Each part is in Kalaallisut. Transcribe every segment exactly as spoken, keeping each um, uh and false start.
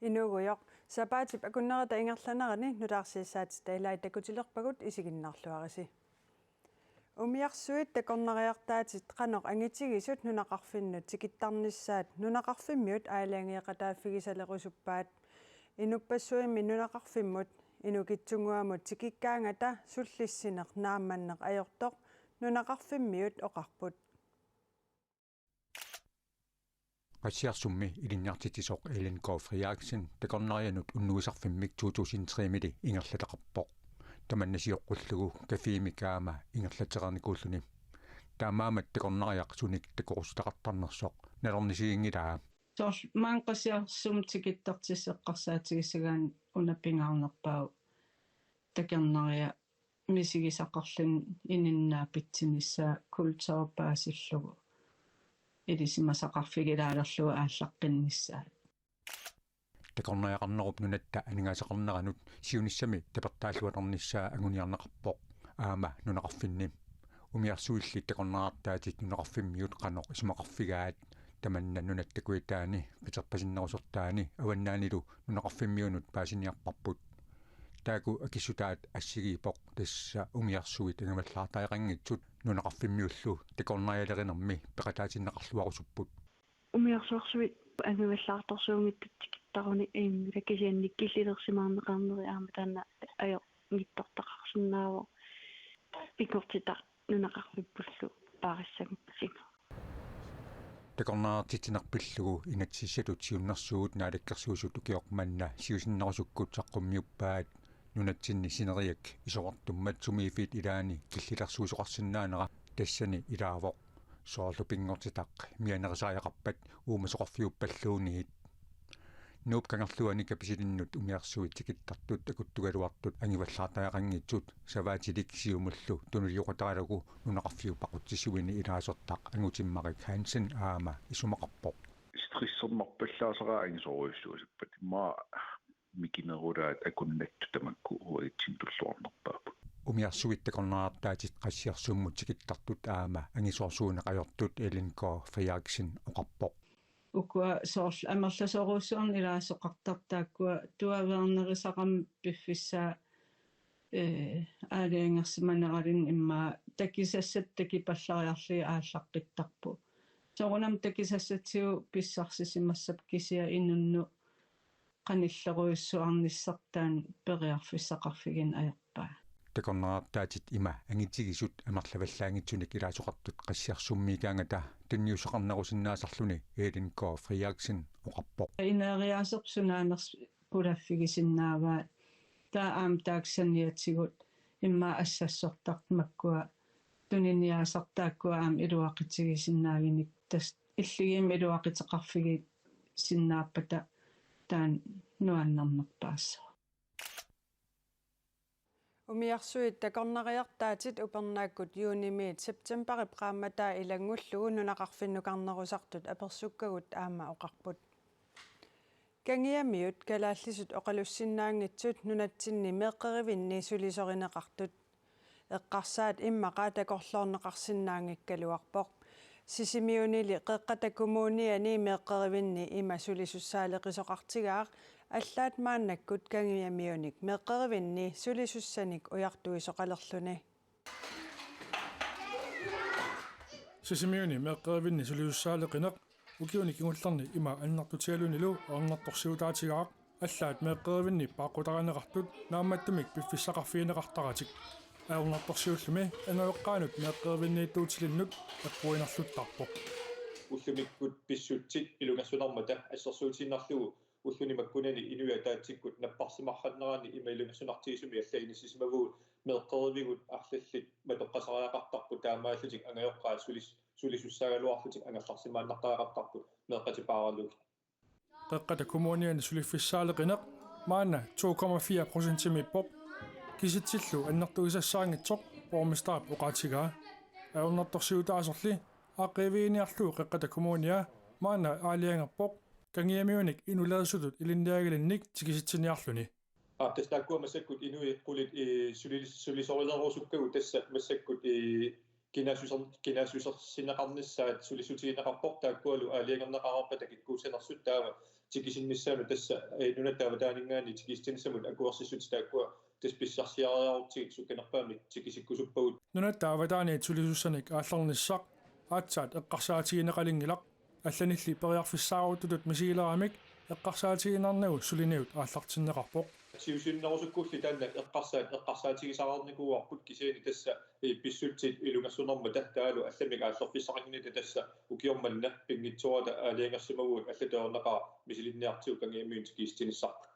Inuugujoq, sapaatip akunnerata ingerlanerani nutaarsiassaatitta ilaat takutilerpagut, isiginnaarluarisi. Umiarsuit takornariartaatit qanoq angitigisut nunaqarfinnut tikittarnissaat nunaqarfimmiut aalajangeeqataaffigisalerusuppaat. Inuppassuimmi nunaqarfimmut inukitsunnguamut tikikkaangata sullissineq naammanneq ajortoq nunaqarfimmiut oqarput. Qassiarsummi ilinniartitsisoq Ellen K. Frederiksen takornarianut unnuisarfimmik to tusind tre-mili ingerlataqarpoq. Tamanna sioqqullugu cafémik aamma ingerlatereernikuulluni. Taamaammat takornariaq sunik takorussutaqartarnersoq nalornisiginngilaa. Soorlu maani Qassiarsummi tikittartissat eqqarsaatigisagaanni una pingaarnerpaavoq takornariat misigisaqarluni ininnaapitsinissaq kultur paasillugu ilisimasaqarfigilaalerlugu aallaqqinnissaat. Takornariaqarnerup nunatta aningaasaqarneranut siunissami tapertaalluarnissaa anguniarneqarpoq aamma nunaqarfinni. Umiarsuilli takornariartaatit nunaqarfimmiut qanoq isumaqarfigaat, tamanna nunatta kujataani qiterpasinnerusortaani avannaanilu nunaqarfimmiunut paasiniarparput. Taakku akissutaat assigiippoq, tassa umiarsuit angavallaartariaqanngitsut nunaqarfimmiullu takornarialerinermi peqataatinneqarluarusupput. Umiarsuarsuit angavallaartorsuunngitsut tikittaruni immikkut kisianni killilersimaarneqarneri aamma taanna ajornittortaqarsinnaavoq. Pinngortitaq nunaqarfippullu paarissagutsigu. Takornariartitsineq pillugu inatsisissatut siunnersuut Naalakkersuisut ukioq manna siusinnerusukkut saqqummiuppaat. Nunatsinni sineriak isorartummat sumiiffiit ilaanni killilersuisoqarsinnaanera tassani ilaavoq. Soorlu pinngortitaq mianerisariaqarpat uumasoqarfiuppalluunniit. Nuup Kangerluani Kapisilinnut umiarsuit tikittartut akuttugaluartut angavallaartariaqanngitsut savaatilik Siumullu tunuliaqutaralugu nunaqarfiup aqutsisuini ilaasortaq Angutimmarik Hansen aamma isumaqarpoq. Stressernerpallaasaraat angisoorujussuusuppat, immaqa mikinerulaat akunnattut tamakku uatsinnut tulluarnerpaapput. Umiarsuit takornariartaatit Qassiarsummut tikittartut aamma angisoorsuuneq ajortut Ellen K. Frederiksen oqarpoq. Ukua soorlu amerlasoorujussuarnik ilaasoqartartut taakkua tuaveernerisaqarmata piffissaa, ee, aalajangersimaneraluni immaqa takisassat takipallariarlugit aallaqqittarput. Soorunami takisassatsigut pissarsisimassappat kisianni inunnut qanillerujussuarnissaq taanna periarfissaqarfigineq ajorpaa. Takornariartaatit ima angitigisut amerlavallaanngitsunik ilaasoqartut Qassiarsummiikkaangata tunniussaqarnerusinnaasarluni Ellen K. Frederiksen oqarpoq. Ineriaaserput sunaanersoq pulaffigisinnaavaat, taava aamma taakku saniatigut immaqa assassortartut makkua tuniniaasartut taakkua aamma iluaqutigisinnaaginikkit tassa illigiimmik iluaquteqarfigisinnaappata taanna nuannernerpaassaaq. Umiarsuit takornariartaatit upernaakkut juunimiit septembarip qaammataa ilanngullugu nunaqarfinnukarnerusartut apersukkagut aamma oqarput. Kangiamiut kalaallisut oqalussinnaanngitsut nunatsinni meeqqerivinni sulisorineqartut eqqarsaat immaqa takorloorneqarsinnaanngikkaluarpoq. Sisimiunili Qeqqata Kommuniani meeqqerivinni ima sulisussaaleqisoqartigaaq allaat maannakkut Kangiamiunik meeqqerivinni sulisussanik ujartuisoqalerluni. Sisimiuni meeqqerivinni sulisussaaleqineq ukiuni kingullerni ima annertutigalunilu ajornartorsiutaatigaaq, allaat meeqqerivinni paaqqutarineqartut naammattumik piffissaqarfigineqartaratik. Ajornartorsiullumi angajoqqaanut meeqqerivinniittuutilinnut eqquinerluttarpoq. Ullumikkut pissutsit ilungersunarmata assersuutigiinnarlugu ulluni makkunani inuiaat ataatsikkut napparsimaarnerani ima ilungersunartigisumik allat inissisimavugut meeqqerivigut arlallit matoqqasariaqartarput taamaallutik angajoqqaat sulis-, sulisussaagaluarlutik angerlarsimaannartariaqartarput meeqqatit paaralugit. Qeqqata Kommuniani suliffissaaleqineq maanna to komma fire procentimiippoq. Kisitsillu annertugisassaanngitsoq borgmesterip oqaatigaa. Ajornartorsiutaasorli aaqqiviginiarlugu Qeqqata Kommunia maanna aalajangerpoq Kangiamiunik inulerisutut ilinniagalinnik tikisitsiniarluni. Aap, tassa taakkua massakkut inuit qulit, ee, sulis-, sulisorilerusukkagut tassa massakkut, ee, kinaassuser-, kinaassusersineqarnissaat sulissutigineqarpoq, taakkualu aalajangerneqareerpata kikkuussanersut taava tikisinnissaannut tassa, eh, nunatta avataaninngaanniit tikissitsinissamut akuersissutit taakkua tassa pissarsiariarutsigit sukkanerpaamik tikisikkusuppagut. Nunatta avataaniit sulisussanik aallernissaq aatsaat eqqarsaatigineqalinngilaq. Allanilli periarfissaaruttutut misigileramik eqqarsaatigiinnarnagu suliniut aallartinneqarpoq. Siusinnerusukkulli taanna eqqarsaat eqqarsaatigisaqarnikuuarput, kisianni tassa, eh, pissutsit ilungersunarmata taavalu allamik aallerfissaqanngillat, tassa ukioq manna pinngitsoorata aalajangersimavugut allatut ajornaqaaq misilinniartigut Kangaatsiarmiunut tikisitsinissarput.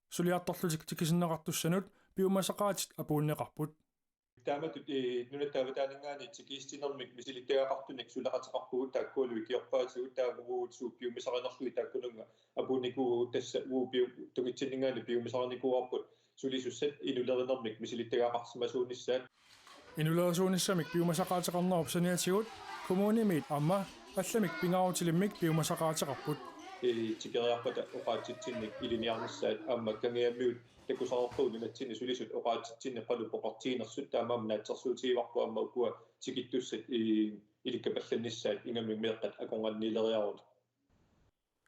Suliartorlutik tikisinneqartussanut piumasaqaatit apuunneqarput. Taamatut, eh, nunatta avataaninngaanniit tikisitsinermik misilittagaqartunik suleqateqarpugut, taakkualu ikiorpaatigut, taava uagut suut piumasarinerlugit taakkununnga apuunnikuuvugut, tassa uagut piu-, tungitsinninngaanniit piumasarinikuuarput sulisussat inulerinermik misilittagaqarsimasuunissaat. Inulerisuunissamik piumasaqaateqarnerup saniatigut kommunimiit aamma allamik pingaarutilimmik piumasaqaateqarput. Eh, tikeriarpata oqaatsitsinnik ilinniarnissaat aamma Kangaatsiarmiut takusaqarpugut nunatsinni sulisut oqaatsitsinnik qanoq poqertiginersut, taamaammat naatsorsuutigivarput aamma ukua tikittussat i-, ilikkapallannissaat ingammik meeqqat akornanniileriarutta.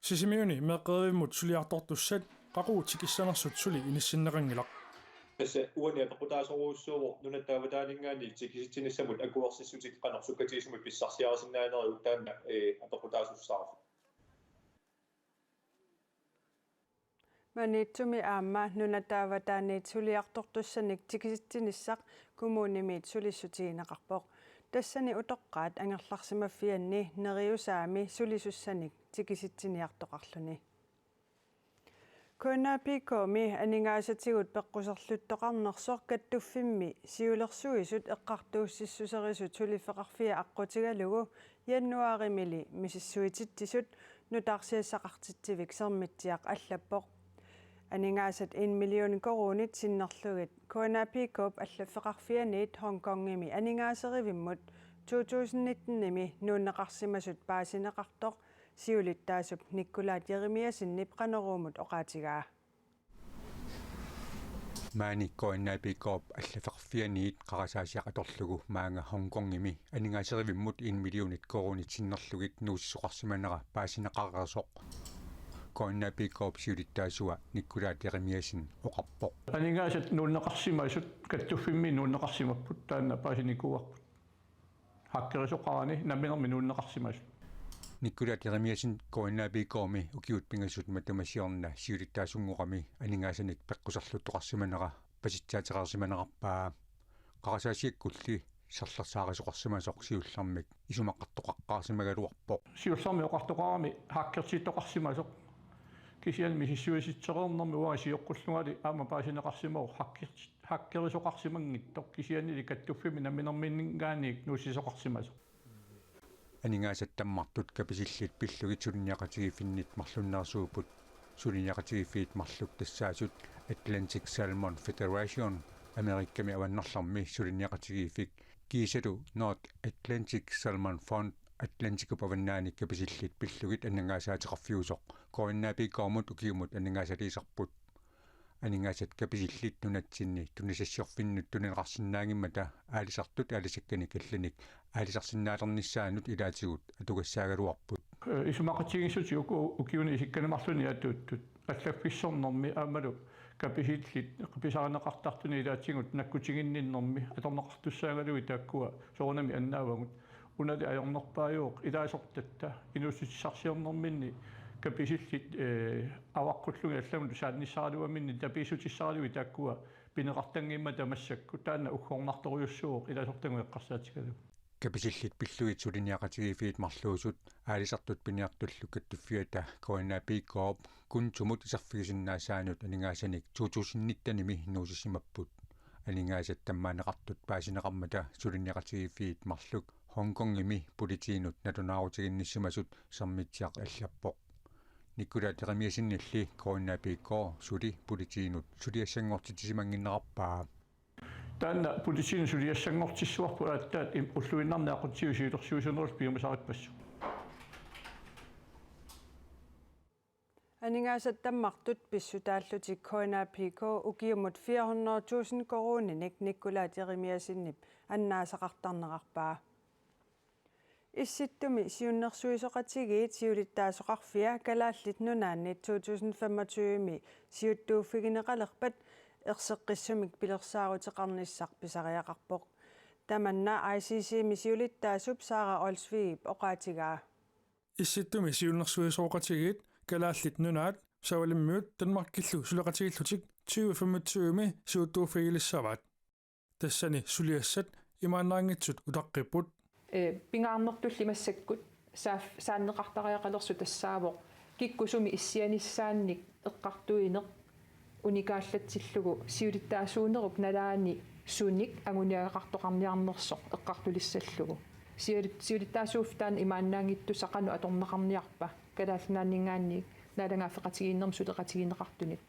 Sisimiuni meeqqerivimmut suliartortussat qaqugu tikissanersut suli inissinneqanngilaq. Tassa uani apeqqutaasorujussuuvoq nunatta avataaninngaanniit tikisitsinissamut akuersissutit qanoq sukkatigisumik pissarsiarisinnaanerit, taanna, eh, apeqqutaasussaavoq. Maniitsumi aamma nunatta avataaniit suliartortussanik tikisitsinissaq kommunimiit sulissutigineqarpoq. Tassani utoqqaat angerlarsimaffianni Neriusaami sulisussanik tikisitsiniartoqarluni. K N A P K-mi aningaasatigut peqquserluttoqarnersoq kattuffimmi siulersuisut eqqartuussissuserisut suliffeqarfia aqqutigalugu januaarimili misissuititsisut nutaarsiassaqartitsivik Sermitsiaq allappoq. Aningaasat en million koruunit sinnerlugit K N A P K-p allaffeqarfianiit Hong Kongimi aningaaserivimmut to tusind nitten-imi nuunneqarsimasut paasineqartoq siulittaasup Nikolaj Jeremiassenip Qanoruumut oqaatigaa. Maani K N A P K-p allaffeqarfianiit qarasaasiaq atorlugu maanga Hong Kongimi aningaaserivimmut en millionit koruunit sinnerlugit nuussisoqarsimanera paasineqareersoq K N A P K-p siulittaasua Nikolaj Jeremiassen oqarpoq. Aningaasat nuunneqarsimasut kattuffimmi nuunneqarsimapput, taanna paasinikuuarput. Hakkerisoqarani namminermi nuunneqarsimasut. Nikolaj Jeremiassen K N A P K-mi ukiut pingasut matuma siorna siulittaasunngorami aningaasanik peqquserluttoqarsimanera pasitsaateqarsimanerarpaa. Qarasaasiakkulli serlersaarisoqarsimasoq siullermik isumaqartoqaqqaarsimagaluarpoq. Siullermik oqartoqarami hakkertittoqarsimasoq. Kisianni misissuisitsereernermi uanga sioqqullungali aamma paasineqarsimavoq hakkertit-, hakkerisoqarsimanngitsoq, kisiannili kattuffimmi namminerminngaanniit nuussisoqarsimasoq. Aningaasat tammartut kapisillit pillugit suliniaqatigiiffinnit marlunnersuupput. Suliniaqatigiiffiit marluk tassaasut Atlantic Salmon Federation, Amerikami avannarlermi suliniaqatigiiffik, kiisalu North Atlantic Salmon Fund, Atlantikup avannaani kapisillit pillugit aningaasaateqarfiusoq K N A P K-mut ukiumut aningaasaliisarput. Aningaasat kapisillit nunatsinni tunisassiorfinnut tunineqarsinnaanngimmata aalisartut aalisakkanik allanik aalisarsinnaalernissaannut ilaatigut atugassaagaluarput. Isumaqatigiissutigut uku ukiuni isikkanik marlunnik atuuttut allaffissornermi aammalu kapisillit pisarineqartartuni ilaatigut nakkutiginninnermi atorneqartussaagaluit taakkua soorunami annaavagut. Unali ajornerpaajuvoq ilaasortatta inuussutissarsiornerminni kapisillit, eh, avaqqullugit allamut saannissaraluaminni tapiissutissaraluit taakkua pineqartanngimmata massakkut, taanna uggornartorujussuuvoq ilaasortagut eqqarsaatigalugu. Kapisillit pillugit suliniaqatigiiffiit marluusut aalisartut piniartullu kattuffiata K N A P K-p Kuntumut iserfigisinnaassaanut aningaasanik to tusind nitten-imi nuusissimapput. Aningaasat tammaaneqartut paasineqarmata suliniaqatigiiffiit marluk Hong Kongimi politiinut nalunaarutiginnissimasut Sermitsiaq allappoq. Nikolaj Jeremiassenilli K N A P K suli politiinut suliassanngortitsisimannginnerarpaa. Taanna politiinut suliassanngortissuarput aatsaat im-, ulluinnarni aqutsigu siulersuisuunerullutik piumasarippassuk. Aningaasat tammartut pissutaallutik K N A P K ukiumut fire hundrede tusind koruuninik Nikolaj Jeremiassenip annaasaqartarnerarpaa. Issittumi siunnersuisoqatigiit siulittaasoqarfia Kalaallit Nunaanni to tusind femogtyve-mi siuttuuffigineqalerpat erseqqissumik pilersaaruteqarnissaq pisariaqarpoq. Tamanna I C C-mi siulittaasup Sara Olsvigip oqaatigaa. Issittumi siunnersuisoqatigiit Kalaallit Nunaat Savalimmiut Danmarkillu suleqatigiillutik tyve femogtyve-mi siuttuuffigilissavaat. Tassani suliassat imaannaanngitsut utaqqipput. Ee, pingaarnertulli massakkut saaf-, saanneqartariaqalersut tassaavoq kikkut sumi issianissaannik eqqartuineq unikaallatsillugu siulittaasuunerup nalaani sunik anguniagaqartoqarniarnersoq eqqartulissallugu. Siulit-, siulittaasuuffik taanna imaannaanngittussaq qanoq atorneqarniarpa Kalaallit Nunaanninngaanniit naalagaaffeqatigiinnermut suleqatigineqartunit.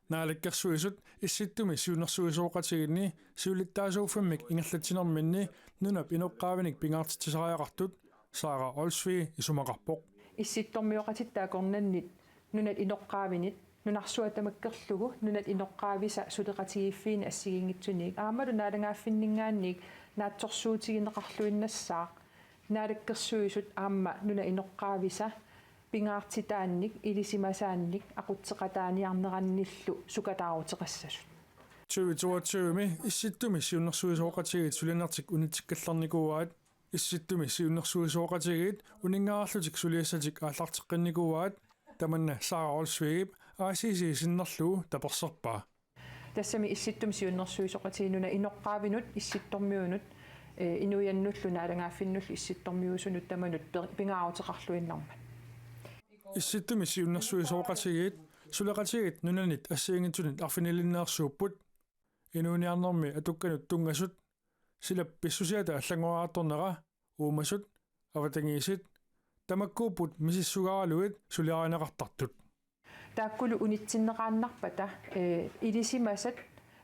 Naalakkersuisut Issittumi siunnersuisoqatigiinni siulittaasuuffimmik ingerlatsinerminni nunap inoqqaavinik pingaartitsisariaqartut Sara Olsvig isumaqarpoq. Issittormioqatitta akornanni nunat inoqqaavinit, nunarsuaq tamakkerlugu nunat inoqqaavisa suleqatigiiffiini assigiinngitsunik aammalu naalagaaffinninngaanniit naatsorsuutigineqarluinnassaaq Naalakkersuisut aamma nunap inoqqaavisa pingaartitaannik ilisimasaannik aqutseqataaniarnerannillu sukataaruteqassasut. Tyve toogtyve-mi Issittumi siunnersuisoqatigiit sulinertik unitsikkallarnikuuaat. Issittumi siunnersuisoqatigiit uninngaarlutik suliassatik aallarteqqinnikuuaat. Tamanna Sara Olsvigip I C C sinnerlugu taperserpaa. Tassami Issittumi siunnersuisoqatigiit nunap inoqqaavinut, Issittormiunut, ee, inuiannullu naalagaaffinnullu Issittormiuusunut tamanut pe-, pingaaruteqarluinnarmat. Issittumi siunnersuisoqatigiit suleqatigiit nunanit assigiinngitsunit arfinilinniarsuupput. Inuuniarnermi atukkanut tunngasut, silap pissusiata allanngoriartornera, uumasut, avatangiisit, tamakkuupput misissugaralugit suliarineqartartut. Taakkulu unitsinneqaannarpata, ee, ilisimasat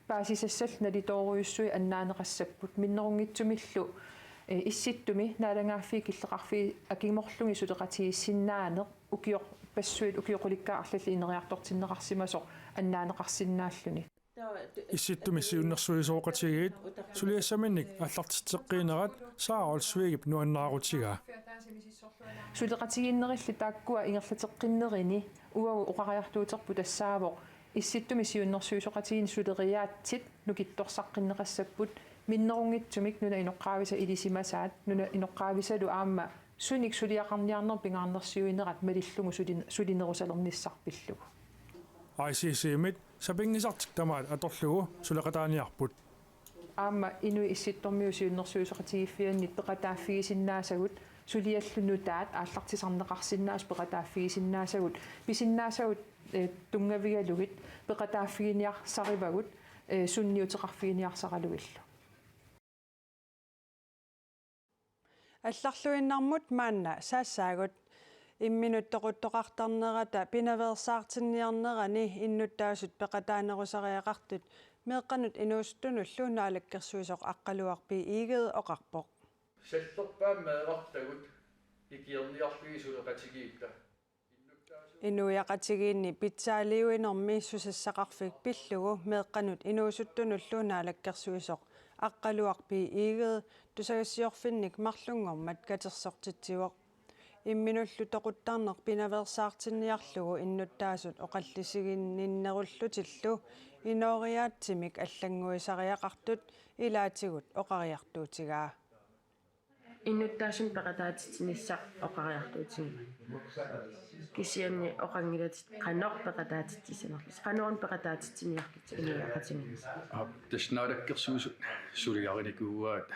paasisassallu nalitoorujussuit annaaneqassapput minnerunngitsumillu, ee, Issittumi naalagaaffiit killeqarfiit akimorlugit suleqatigiissinnaaneq ukiorpassuit ukioqulikkaat arlallit ineriartortinneqarsimasoq annaaneqarsinnaalluni. Issittumi siunnersuisoqatigiit suliassaminnik aallartitseqqiinerat Sara Olsvigip nuannaarutigaa. Suleqatigiinnerilli taakkua ingerlateqqinnerini uagut oqariartuuterput tassaavoq Issittumi siunnersuisoqatigiinni suleriaatsit nukittorsaqqinneqassapput minnerunngitsumik nunap inoqqaavisa ilisimasaat, nunap inoqqaavisalu aamma sunik suliaqarniarneq pingaarnersiuinerat malillugu sulin-, sulinerusalernissaq pillugu. I C C-mit sapinngisartik tamaat atorlugu suleqataaniarput. Aamma Inuit Issittormiut siunnersuisoqatigiiffiannit peqataaffigisinnaasagut suliallu nutaat aallartisarneqarsinnaasut peqataaffigisinnaasagut pisinnaasagut, ee, tunngavigalugit peqataaffiginiarsarivagut, ee, sunniuteqarfiginiarsaralugillu. Allarluinnarmut maanna saassaagut. Imminut toquttoqartarnerata pinaveersaartinniarnerani innuttaasut peqataanerusariaqartut meeqqanut inuusuttunullu naalakkersuisoq Aqqaluaq B. Egede oqarpoq. Sallerpaamik meerartagut ikiorniarlugit suleqatigiitta. Inuiaqatigiinni pitsaaliuinermi susassaqarfik pillugu meeqqanut inuusuttunullu naalakkersuisoq Aqqaluaq B. Egede tusagassiorfinnik marlunngormat katersortitsivoq. Imminullu toquttarneq pinaveersaartinniarlugu innuttaasut oqallisigininnerullutillu inooriaatsimik allannguisariaqartut ilaatigut oqariartuutigaa. Innuttaasunut peqataatitsinissaq oqariartuutigivat. Kisianni oqanngilatit qanoq peqataatitsissanerlusi. Qanoruna peqataatitsiniarlusi inuiaqatigiinni. Aap, tassa naalakkersuisut suliarinikuuaat, ee,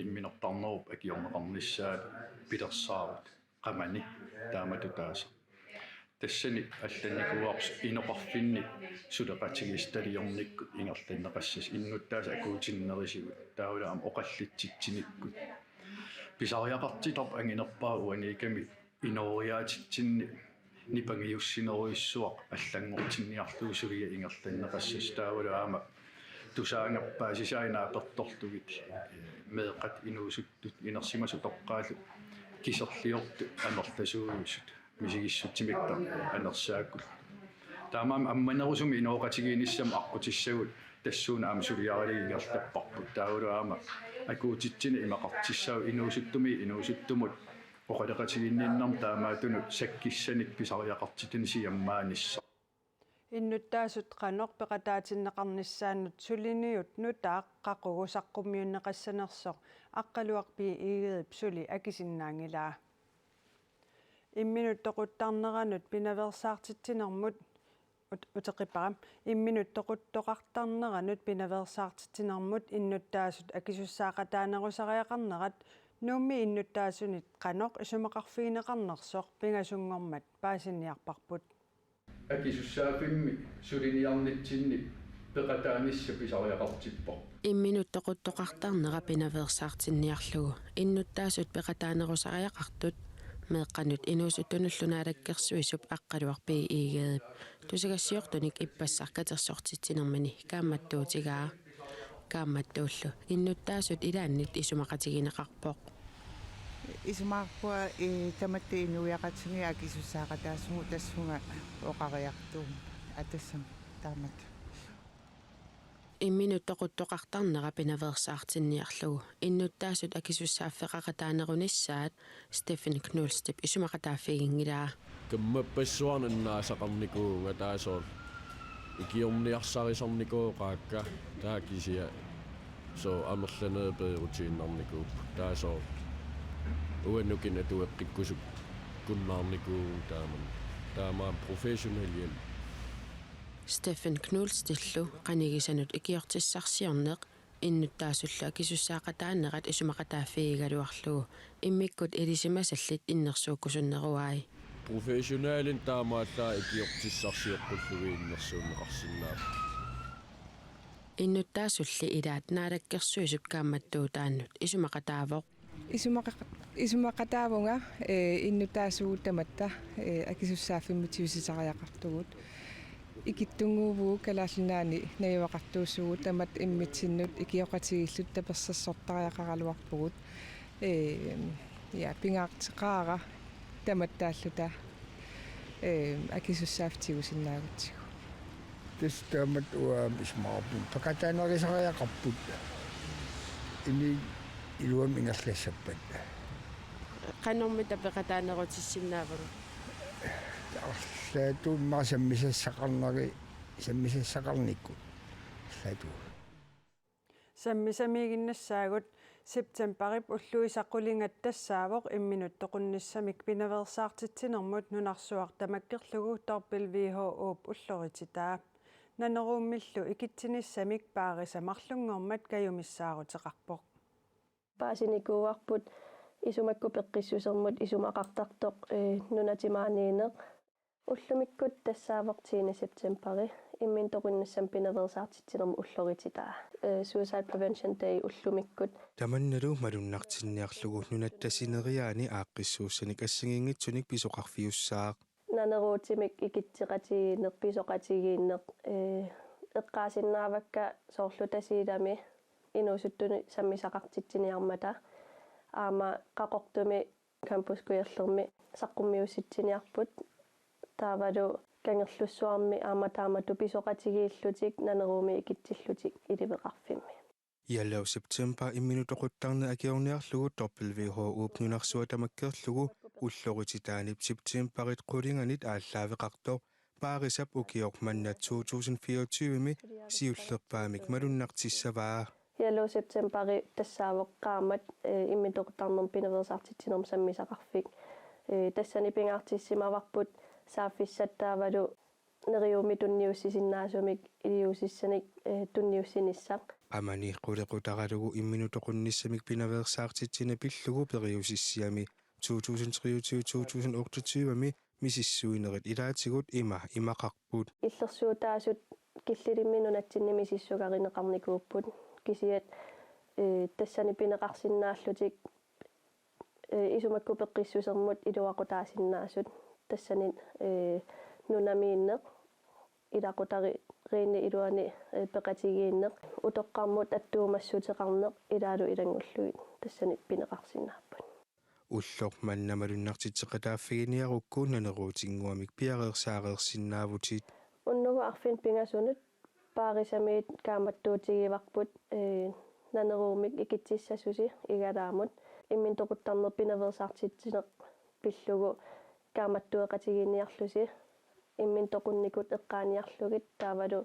imminortarnerup akiorneqarnissaat pilersaarut qamani taamatut taasoq. Tassani allannikuuarput inoqarfinni suleqatigiissitaliornikkut ingerlanneqassasut innuttaasut akuutinnerisigut taavalu aamma oqallitsitsinikkut. Pisariaqartitarput anginerpaaq uaniikkami inooriaatitsinni nipangiussinerujussuaq allanngortinniarlugu suliat ingerlanneqassasut taavalu aamma tusaanngorpat paasisai naapertorlugit, ee, meeqqat inuusuttut inersimasut toqqaallu kiserliortut amerlasuujusut. Misigissutsimik anersaakkut. Taamaammat ammanerusumik inooqatigiinnissamut aqqutissagut tassuuna aamma suliariliinnartarparput. Taavalu aamma akuutitsineq imaqartissaaq inuusuttumiit inuusuttumut oqaloqatigiinninnarmut taamaattunut sakkissanik pisariaqartitani siammaanissaq. Innuttaasut qanoq peqataatinneqarnissaannut suliniut nutaaq qaqugu saqqummiunneqassanersoq Aqqaluaq B. Egedep suli akisinnaanngilaa. Imminut toquttarneranut pinaveersaartitsinermut ut-, uteqipara. Imminut toquttoqartarneranut pinaveersaartitsinermut innuttaasut akisussaaqataanerusariaqarnerat Nuummi innuttaasunit qanoq isumaqarfigineqarnersoq pingasunngormat paasiniarparput. Akisussaaffimmi suliniarnitsinni peqataanissaq pisariaqartipparput. Imminut toquttoqartarnera pinaveersaartinniarlugu innuttaasut peqataanerusariaqartut meeqqanut inuusuttunullu naalakkersuisup Aqqaluaq B. Egedep tusagassiortunik ippassaq katersortitsinermini kaammattuutigaa. Kaammattuullu innuttaasut ilaannit isumaqatigineqarpoq. Isumaqarpunga, eh, tamatta inuiaqatigiit akisussaaqataasut tassunga oqariartuuvoq. Aa, tassami taamatut. Imminut toquttoqartarnera pinaveersaartinniarlugu innuttaasut akisussaaffeqaqataanerunissaat Steffen Knudsenip isumaqataaffiginngilaa. Kammappassuarnik annaasaqarnikuuvunga taava soorlu ikiorniarsarisarnikuuvoq qaakka taava kisianni soorlu amerlanerit peerutiinnarnikuupput taava soorlu uannut kina tueqqikkusukkunnaarnikuuvugut taamani. Taamaammat professionel hjælp. Steffen Knudsenillu qanigisanut ikiortissarsiorneq innuttaasullu akisussaaqataanerat isumaqataaffigigaluarlugu immikkut ilisimasallit innersuukkusunneruai. Professionalinik taamaallaat ikiortissarsioqqullugu innersuunneqarsinnaapput. Innuttaasulli ilaat naalakkersuisup kaammattuutaannut isumaqataavoq. Isumaqa-, isumaqataavunga, eh, innuttaasugut tamatta, eh, akisussaaffimmik tigusisariaqartugut. Ikittunnguuvugut Kalaallit Nunaanni najugaqartuussuugut tamatta immitsinnut ikioqatigiilluta tapersersortariaqaraluarpugut. Eh, ja, pingaarteqaara tamattaalluta, eh, akisussaaffik tigusinnaagutsigu. Tassa taamatut uanga isumaqarpunga peqataanerusariaqarput. Inuit iluamik ingerlassappat. Qanormita peqataanerutissinnaavunga? Arlaatigut immaqa sammisassaqarneri-, sammisassaqarnikkut. Arlaatigut. Sammisamiiginnassaagut. Septembarip ulluisa qulingat tassaavoq imminut toqunnissamik pinaveersaartitsinermut nunarsuaq tamakkerlugu W H O-p ullorititaa. Naneruummillu ikitsinissamik paarisa marlunngormat kajumissaaruteqarpoq. Paasinikuuarput isumakkut peqqissusermut isumaqartartoq, eh, nunat timaaniinneq. Ullumikkut tassaavoq tiende septembari, imminut toqunnissamik pinaveersaartitsinermut ullorititaa. Eh, Suicide Prevention Day ullumikkut. Tamannalu malunnartinniarlugu nunatta sineriaani aaqqissuussanik assigiinngitsunik pisoqarfiussaaq. Naneruutimik ikitseqatigiinneq, pisoqatigiinneq, eh, eqqaasinnaavakka soorlu Tasiilami inuusuttunut sammisaqartitsiniarmata. Aamma Qaqortumi Campus Kujallermi saqqummiussitsiniarput. Taavalu Kangerlussuarmi aamma taamatut pisoqatigiillutik naneruumi ikitsillutik iliveqarfimmi. Yellow September imminut toquttarneq akiorniarlugu W H O-p nunarsuaq tamakkerlugu ullorititaanip septembarip qulinganit aallaaveqartoq paarisap ukioq manna to tusind fireogtyve-mi siullerpaamik malunnartissavaa. Yellow Septembari tassaavoq qaammat, eh, imminut toquttarnermut pinaveersaartitsinermut sammisaqarfik. Eh, tassani pingaartissimavarput saaffissat taavalu neriuumik tunniussisinnaasumik iliuusissanik, eh, tunniussinissaq. Qamani qulequtaralugu imminut toqunnissamik pinaveersaartitsineq pillugu periusissiami to tusind treogtyve to tusind otteogtyve-mi misissuinerit ilaatigut ima imaqarput. Illersuutaasut killilimmik nunatsinni misissugarineqarnikuupput. Kisianni, eh, tassani pineqarsinnaallutik, eh, isumakkut peqqissusermut iluaqutaasinnaasut. Tassani, eh, nunamiinneq, ilaqutariinni iluani, eh, peqatigiinneq, utoqqarmut attuumassuteqarneq ilaalu ilanngullugit tassani pineqarsinnaapput. Ulloq manna malunnartitseqataaffiginiarukku naneruutinnguamik piareersaareersinnaavutit. Unnugu arfineq-pingasunut Paarisamiit kaammattuutigivarput, ee, naneruummik ikitsissasusi igalaamut. Imminut toquttarneq pinaveersaartitsineq pillugu kaammattueqatigiinniarlusi, imminut toqunnikut eqqaaniarlugit taavalu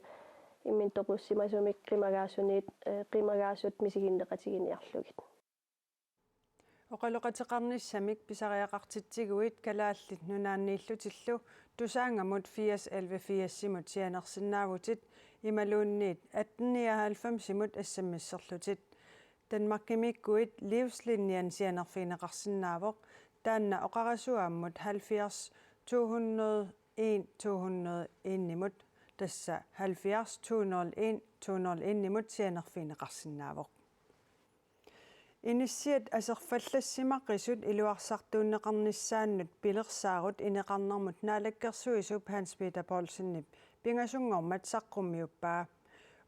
imminut toqussimasumik qimagaasuniit, ee, qimagaasut misiginneqatigiinniarlugit. Oqaloqateqarnissamik pisariaqartitsiguit Kalaallit Nunaanniillutillu Tusaanngamut firs elleve firsimut sianersinnaavutit imaluunniit atten nioghalvfemsimut S M S-erlutit. Danmarkimiikkuit Livslinien sianerfigineqarsinnaavoq, taanna oqarasuaammut halvfjerds to hundrede en to hundrede enimut, tassa halvfjerds to nul en to nul enimut sianerfigineqarsinnaavoq. Inissiat aserfallassimaqisut iluarsartuunneqarnissaannut pilersaarut ineqarnermut naalakkersuisup Hans Peter Poulsenip pingasunngormat saqqummiuppaa.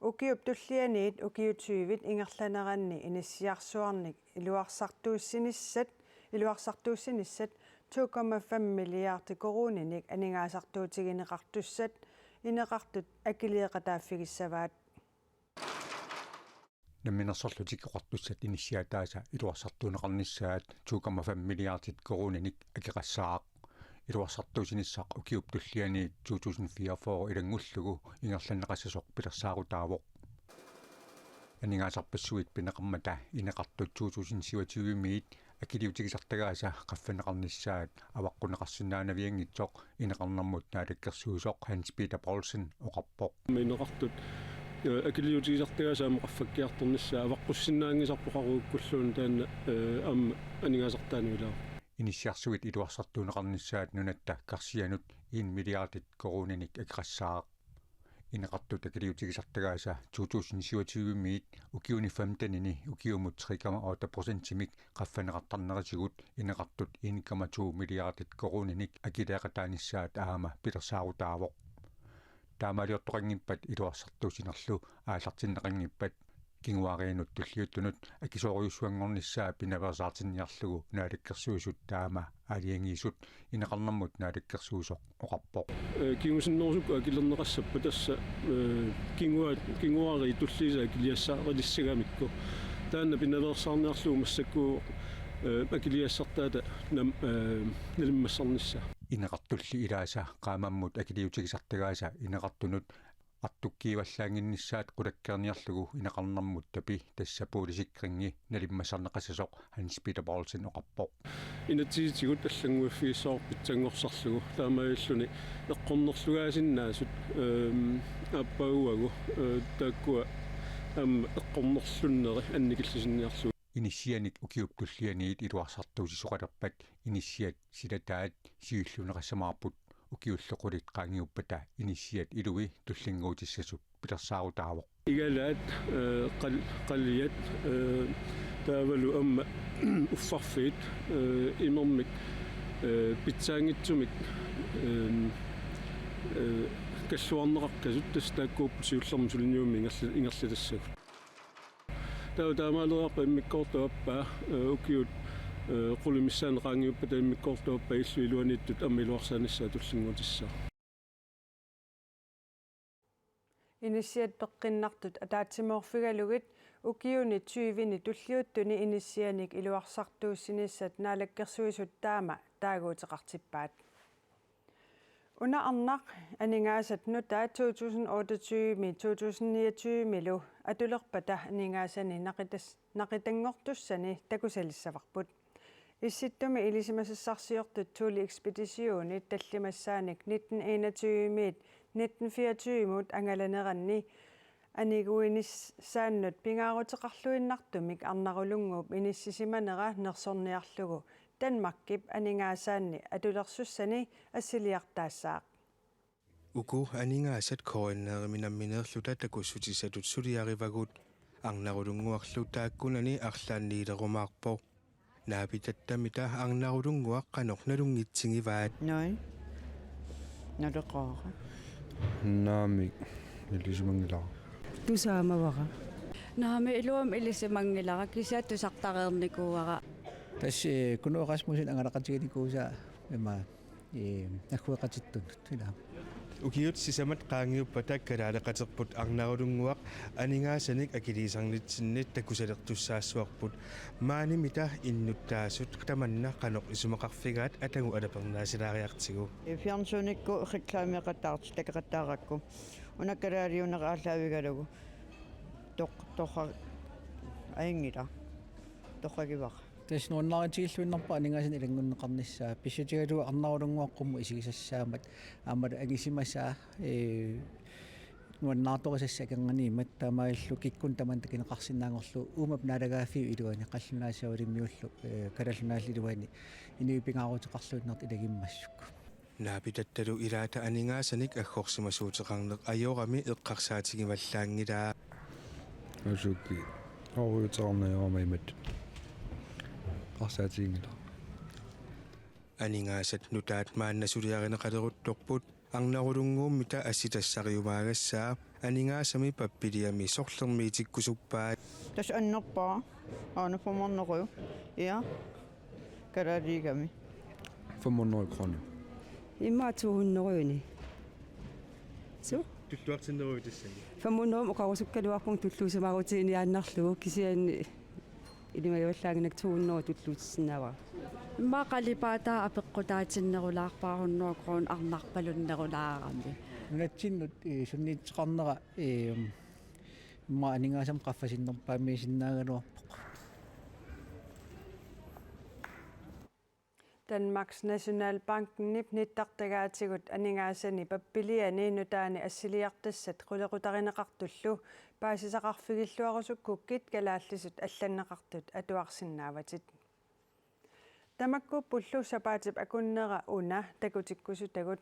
Ukiup tullianiit ukiut tyvit ingerlaneranni inissiarsuarnik iluarsartuussinissat, iluarsartuussinissat to komma fem milliardi koruuninik aningaasartuutigineqartussat ineqartut akiliiqataaffigissavaat. Namminersorlutik Oqartussat inissiataasa iluarsartuunneqarnissaat to komma fem milliardit koruuninik akeqassaaq. Iluarsartuussinissaq ukiup tulliani to tusind fireogfyrre ilanngullugu ingerlanneqassasoq pilersaarutaavoq. Aningaasarpassuit pineqarmata ineqartut to tusind syvogtyvemiit akiliutigisartagaasa qaffanneqarnissaat avaqqunneqarsinnaanavianngitsoq ineqarnermut naalakkersuisoq Hans Peter Poulsen oqarpoq. Ineqartut, ee, akiliutigisartagaasa aamma qaffakkiartornissaa avaqqussinnaanngisarpoq oqarukkulluunniit taanna, ee, aamma aningaasartaanut ilaavoq. Inissiarsuit iluarsartuunneqarnissaat nunatta karsianut en milliardit koruuninik akeqassaaq. Ineqartut akiliutigisartagaasa to tusind syvogtyvemiit ukiuni femtenini ukiumut tre komma otte procentimik qaffanneqartarnerisigut ineqartut en komma to milliardit koruuninik akiliiqataanissaat aamma pilersaarutaavoq. Taamaaliortoqanngippat iluarsartuussinerlu aallartinneqanngippat kinguaariinut tulliuttunut akisoorujussuanngornissaa pinaveersaartinniarlugu naalakkersuisut taama aalajangiisut ineqarnermut naalakkersuisoq oqarpoq. Ee, kingusinnerusukkut akilerneqassappat tassa, ee, kingua-, kinguaariit tulliisa akiliassaarilissagamikku. Taanna pinaveersaarniarlugu massakkut, ee, akiliassartaata nam-, ee, nalimmassarnissaa. Ineqartulli ilaasa qaammammut akiliutigisartagaasa ineqartunut artukkiivallaannginnissaat qulakkeerniarlugu ineqarnermut tapi tassa boligsikringi nalimmassarneqassasoq Hans Peter Poulsen oqarpoq. Inatsisitigut allannguiffigissavarput pitsanngorsarlugu taamaalilluni eqqornerlugaasinnaasut, ehm, aappaaguagu, eh, taakkua aamma eqqornerlunneri annikillisinniarlugu. Inissianik ukiup tullianiit iluarsartuussisoqalerpat inissiat silataat siulliunneqassamaarput ukiullu qulit qaangiuppata inissiat ilui tullinnguutissasut pilersaarutaavoq. Igalaat, eh, qal-, qaliat, eh, taavalu aamma uffarfiit, eh, imermik, eh, pitsaanngitsumik, eh, eh, kalluarneqaqqasut tassa taakkuupput siullermik suliniummik ingerli-, ingerlatassagut. Taava taamaaleriarpat immikkoortup aappaa, eh, ukiut, eh, qulit missaanni qaangiuppata immikkoortup aappaa illup iluaniittut aamma iluarsaanissaa tullinnguutissaaq. Inissiat peqqinnartut ataatsimoorfigalugit ukiuni tyveni tulliuttuni inissianik iluarsartuussinissat naalakkersuisut taama taaguuteqartippaat. Una arnaq aningaasat nutaat to tusind otteogtyve-mi to tusind niogtyve-milu atulerpata aningaasanik naqitas-, naqitanngortussani takusalissavarput. Issittumi ilisimasassarsiortut Thule Ekspeditionit tallimassaanik nitten enogtyve-miit nitten fireogtyve-mut angalaneranni aniguinissaannut pingaaruteqarluinnartumik Arnarulunnguup inissisimanera nersorniarlugu Danmarkip aningaasaanni atulersussani assiliartaassaaq. Uku aningaasat K N R-imi nammineerluta takussutissatut suliarivagut. Arnarulunnguarlu taakkunani arlaanniilerumaarpoq. Naapitatta-mita Arnarulunnguaq qanoq nalunngitsigivaat? Nui. Naleqoora. Naamik ilisimanngilara. Tusaamavara. Naamik iluamik ilisimanngilara, kisianni tusartareernikuuara. Tassa, eh, Kuno Rasmussen angalaqatiginikuusaa ima, eh, aggueqatitsinnut ila. Ukiut sisamat qaangiuppata kalaaleqaterput Arnarulunnguaq aningaasanik akiliisarnitsinni takusalertussaassavarput. Maanimita innuttaasut tamanna qanoq isumaqarfigaat atagu alapernaatsilaariartigu. Fjernsynikkut reklameqattaartut takeqattaarakku. Una kalaaliunera aallaavigalugu. Toq-, toqqa-, ajunngilaq. Toqqagivara. Tassa nuannaritigilluinnarpara aningaasanik ilanngunneqarnissaa. Pissutigalugu Arnarulunnguaq qummut isigisassaammat aammalu angisimasaa, eh, nuannaartorisassaat akornanniimmat taamaalillutik kikkunnut tamanut takuneqarsinnaanngorlugu uuma naalagaaffiup iluani qallunaat Savalimmiullu, eh, Kalaallit Nunaanniillu iluani inuit pingaaruteqarluinnartut ilagimmassuk. Naapitattalu ilaata aningaasanik aggorsimasuuteqarneq ajorami eqqarsaatigivallaanngilaa. Asukki. Oruuteqarneq ajorami imatut. Eqqarsaatiginngilaq. Aningaasat nutaat maanna suliarineqaleruttorput Arnarulunnguummita assitassariumaagassaa aningaasami pappiliami sorlermiitikkusuppaat. Tassa annerpaaq. Aana femhundrede. Ja. Kalaaliugami. Femhundrede kroner. Immaqa to hundrede. Su? Tulluartinneruit tassani. Femhundrede oqarusukkaluarpunga tulluusimaarutigiinnarlugu kisianni ilimagallaannginnakku to hundrede tulluutissinnaavara. Immaqa qalipaataa apeqqutaatinnerulaarpara hundrede kroner arnarpalunnerulaarami. Nunatsinnut, eh, sunniuteqarnera, eh, immaqa aningaasanik qaffasinnerpaamiisinnaagaluarpoq. Danmarks Nationalbankenip nittartagaatigut aningaasani pappiliani nutaani assiliartassat qulequtarineqartullu paasisaqarfigilluarusukkukkit kalaallisut allanneqartut atuarsinnaavatit. Tamakkuuppullu sapaatip akunnera una takutikkusutagut.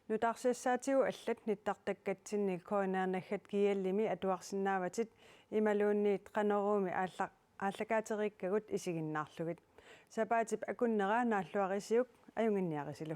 Nutaarsiassaatigut allat nittartakkatsinni K N R naggat G L-imi atuarsinnaavatit imaluunniit Qanoruumi aalla-, aallakaateriikkagut isiginnaarlugit. Sapaatip akunnera naalluarisiuk ajunnginniarisilu.